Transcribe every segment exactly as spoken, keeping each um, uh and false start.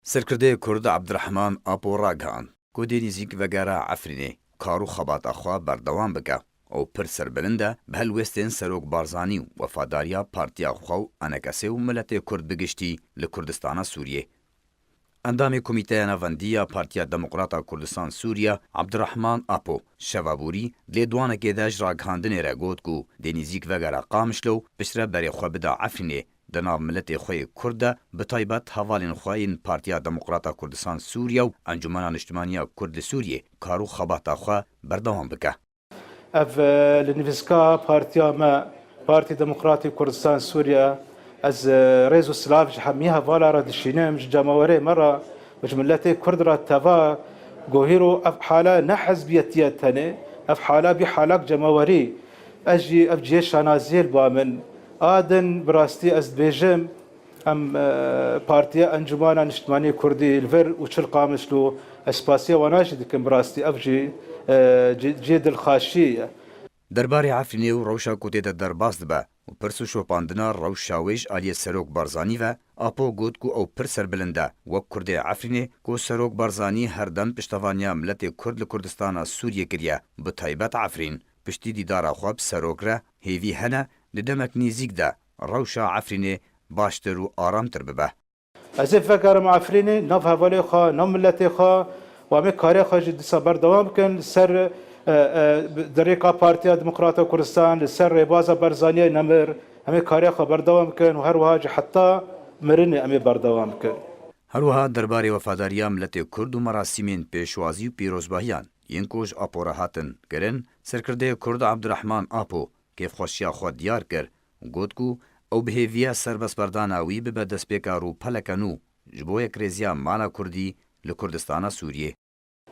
Serkirdeyê Kurd Abdurrahman Apo ragihand ku dê nêzîk vegera Efrînê kar û xebata xwe berdewam bike. Ew pir serbilind e bi helwestên Serok Barzanî û wefadariya partiya xwe û enekesê û miletê Kurd bi giştî li Kurdistana Sûriyê. Endamê Komîteya Navendî ya Partiya Demokrata Kurdistan Sûriye Abdurrahman Apo şeva borî di lêdwanekê de ji ragihandinê re got ku dê nêzîk vegera Qamişlo û piştre berê xwe bida Efrînê, di nav miletê xwe yê Kurd de, bi taybet hevalên xwe yên Partiya Demokrata Kurdistan Sûriye û Encûmena Niştimaniya Kurd li Sûriyê kar û xebata xwe berdewam bike. Ev, e, li nivîska partiya me, Partî Demokratî Kurdistan Sûriye, ez, e, rêz û silav ji hemî hevala re dişînim, ji cemawerê me re û ji miletê Kurd re teva ku hîro ev hala ne hizbiyetî ye tenê, ev hala bî halak cemawerî. Ez jî ev cihê şanaziyê li ba min. A din bi rastî ez dibêjim, em, e, Partiya Encûmana Niştimanî Kurdî li vir û çil Qamişlo, ez spasiya wana jî dikim bi rastî. Ev jî, e, cî-, cihê dilxweşî ye. Derbarê Efrînê û rewşa ku tê de derbas dibe û pirs û şopandina rewşa wê ji aliyê Serok Barzanî ve, Apo got ku ew pir serbilind e wek Kurdê Efrînê ku Serok Barzanî her dem piştevaniya miletê Kurd li Kurdistana Sûriyê kiriye, bi taybet Efrîn. Piştî dîdara xwe bi Serok re hêvî hene di demek nêzîk de rewşa Efrînê baştir û aramtir bibe. Ez ê vegerim Efrînê, nav hevalê xwe, nav miletê xwe û em ê karê xwe jî dîsa berdewam bikin li ser, e, e, di rêka Partiya Demokrata Kurdistan, li ser rêbaza Barzaniyê nemir, em ê karê xwe berdewam bikin û her wiha jî heta mirinê em ê berdewam bikin. Her wiha derbarê wefadariya miletê Kurd û merasîmên pêşwazî û pîrozbahiyan yên ku ji Apo re hatin kirin, serkirdeyê Kurd Abdurrahman Apo kêfxweşiya xwe diyar kir û got ku ew bi hêvî ye serbestberdana wî bibe destpêka rûpeleke nû ji bo yekrêziya mala Kurdî li Kurdistana Sûriyê.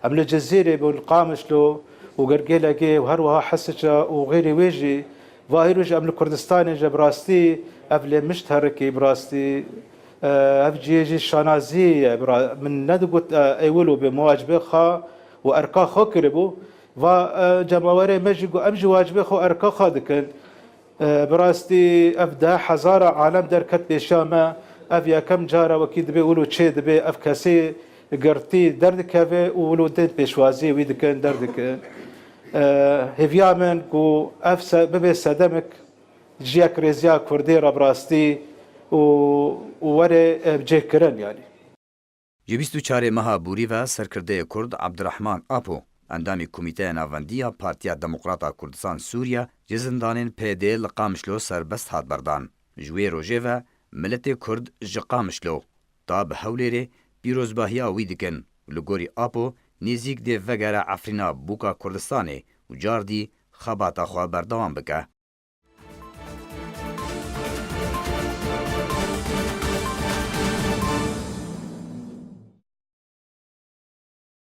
Em li Cizîrê bûn, li Qamişlo û Girgêlekê û her wiha Hesiça û xêrê wê jî, va hîro jî em li Kurdistanê jî bi rastî ev lê mişt herikî bi rastî, e, ev cihê jî şanazî ye. Bi ra-, min nedigot, e, ê wilo bê, min wacibê xwe û erka xwe kiribû. Va, e, cemawerê me jî got, em jî wacibê xwe erka xwe dikin. E, bi rastî ev deh hezara alem derket pêşiya me. Ev yekem cara wekî dibê wilo çê dibe, ev kesê girtî derdikeve û wilo tên pêşwaziyê wî dikin, derdikin. E, hêviya min ku ev se-, bibe sedemek ji yekrêziya Kurdê re bi rastî û, û were, e, cihkirin, yanî. Ji bîst û çarê meha borî ve serkirdeyê Kurd Abdurrahman Apo, endamê Komîteya Navendî ya Partiya Demokrata Kurdistan Sûriye, ji zindanên P D li Qamişlo serbest hat berdan. Ji wê rojê ve miletê Kurd ji Qamişlo ta bi Hewlêrê pîrozbahiya wî dikin û li gorî Apo nêzîk dê vegere Efrîna bûka Kurdistanê û cardî xebata xwe berdewam bike.